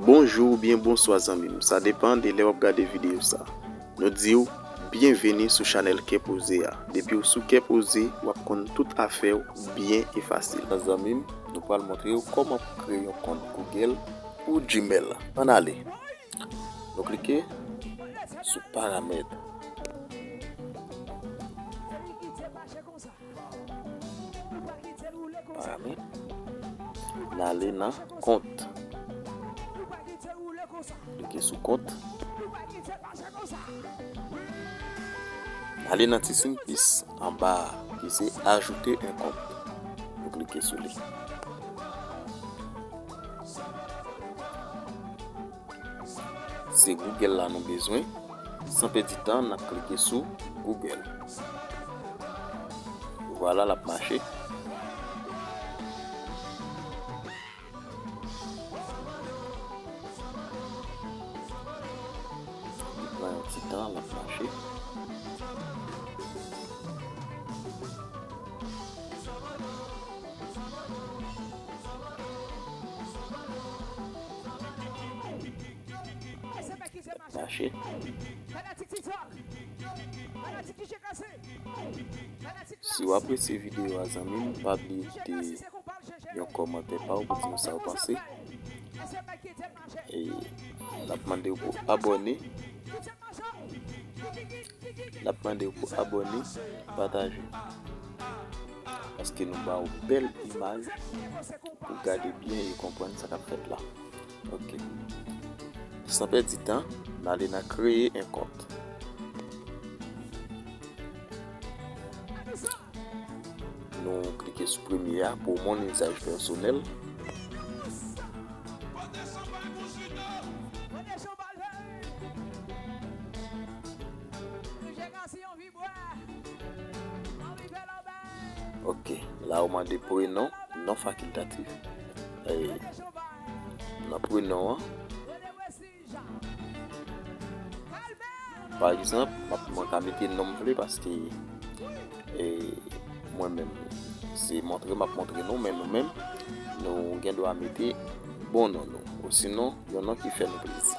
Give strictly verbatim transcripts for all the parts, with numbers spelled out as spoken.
Bonjou oubyen bonswa zanmi m, sa depann de lè w ap gade videyo sa. Nou di w byenveni sou chanèl Kè Poze a. Depi w sou Kè Poze, w ap konn tout afè w byen e fasil. Zanmi m, nou pral montre w kòman pou kreye yon kont Google ou Gmail. Ann ale. Nou klike sou paramèt. Paramèt. N ale nan kont. Klike sou kont. N ale nan ti siy plis anba a ki se ajoute un compte. Nou klike sou li. Se Google la nou bezwen. San pèdi tan, n ap klike sou Google. Vwala, l ap mache. Li pran yon ti tan, l ap mache. Mache. Si w apresye videyo a, zanmi m, pa bliye kite yon kòmantè pa w pou di nou sa w panse. E n ap mande w pou abòne. N ap mande w pou abòne, pataje. Paske nou ba w bèl imaj pou gade byen e konprann sa k ap fèt la. Ok. San pèdi tan, n ale nan kreye un compte. Nou klike sou premye a, pour mon usage personnel. Ok, la yo mande prenon, non fakiltatif. E, nan prenon an, pa egzanp, m ap, mwen ka mete non m vle paske, e, mwen menm, se montre m ap montre nou, men nou menm, nou gen dwa mete bon non nou. Osinon, yon non ki fè nou plezi.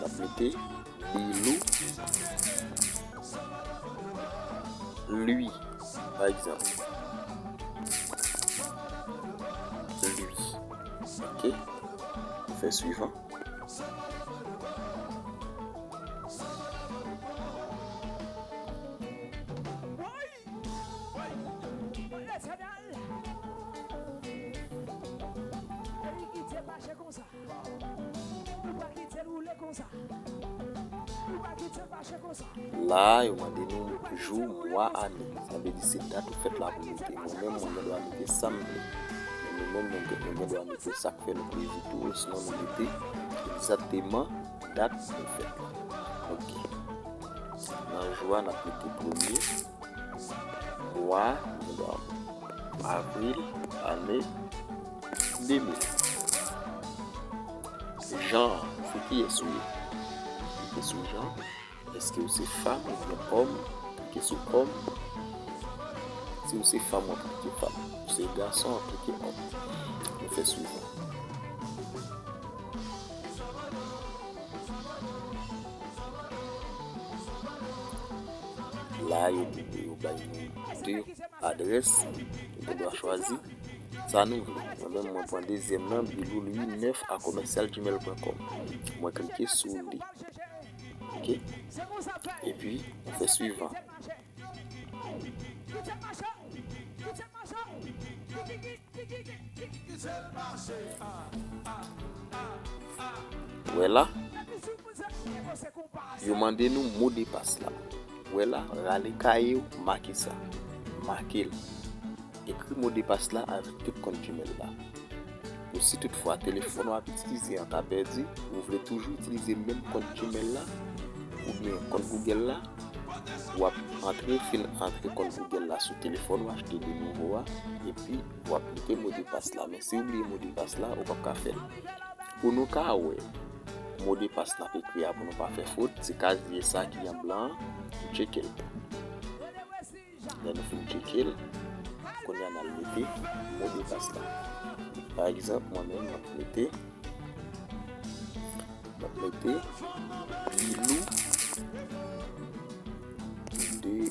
N ap mete Bilou Louis, pa egzanp. Louis. Ok. Nou fè swivan. La, yo mande nou jou, mwa, ane. Sa vle di se dat ou fèt la pou mete. Mwen menm, mwen gen dwa mete sa m vle. Men nou menm, nou gen, nou gen dwa mete sa k fè nou plezi tou, osinon nou mete egzakteman dat nou fèt la. Ok. Nan jou a, n ap mete premye. Mwa, nou gen dwa avril, ane de mil. Jan, se kiyès ou ye? Klike sou jan. Èske ou se fanm oubyen òm? Klike sou òm. Si ou se fanm, w ap klike fanm. Ou se gason, w ap klike òm. Nou fè swivan. La, yo, yo bay nou de adrès, nou gen dwa chwazi sa nou vle. Mwen menm, mwen pran dezyèm nan, bilou louis nèf a kòmèsyal gmail pwen kòm. Mwen klike sou li. Ok? Epi, mwen fè swivan. Wè la, yo mande nou modepas la. Wè la, rale kaye w, make sa. Make l. Ekri modepas la avèk tout kont Gmail la. Pou si toutfwa telefòn w ap itilize an ta pèdi, ou vle toujou itilize menm kont Gmail la, oubyen kont Google la, w ap antre, fin antre kont Google la sou telefòn ou achte de nouvo a, epi w ap mete modepas la. Men si w bliye modepas la, ou p ap ka fè l. Pou nou ka wè modepas n ap ekri a, pou nou pa fè fot, se kazye sa ki an blan an, nou tcheke l. Lè nou fin tcheke l, kounye a n al mete modepas la. Pa egzanp, mwen menm, m ap mete, Te Bilou de mil.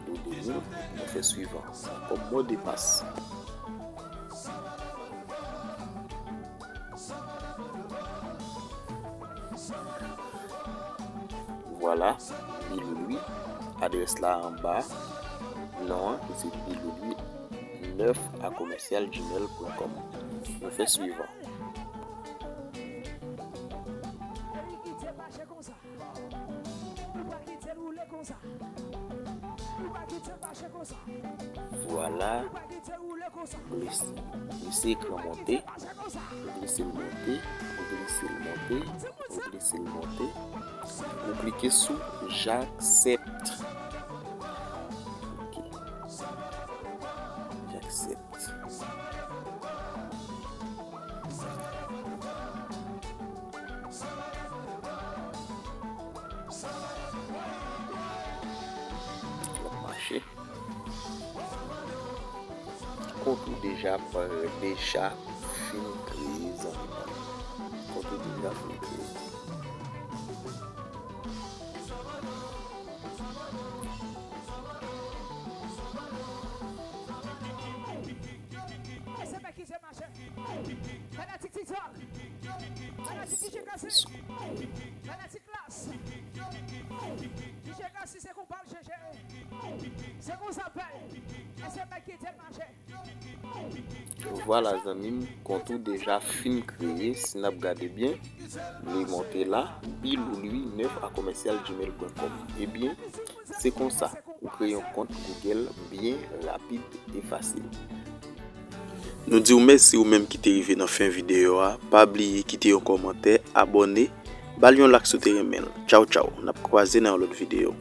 Bilou de mil, nou fè swivan kòm modpas. Vwala, Bilou Louis. Adrès la anba. Non an, se Bilou Louis nèf a commercial gmail point com. Nou fè swivan. Vwala. Glise, glise ekran monte. Glise l monte. Glise l monte. Ou glise l monte, ou klike sou j'accepte. Ok. J'accepte. L ap mache. Kont ou deja, deja fin kreye, zanmi pa m. Kont ou deja fin kreye. Fanatik TikTok, fanatik D J Classic, fanatik Klass. D J Classic, se konpa l chèche. Se konsa l fè. E se Mike Eden mache. Vwala, zanmi m, kont ou deja fin kreye. Si n ap gade byen, li monte la, Bilou Louis nèf a commercial gmail point com. Ebyen, se konsa ou kreye yon kont Google byen rapid e fasil. Nou di w mèsi ou menm ki te rive nan fen videyo a. Pa bliye kite yon kòmantè, abòne, ba l yon like si w te renmen l. Tchaw, tchaw. N ap kwaze nan yon lòt videyo.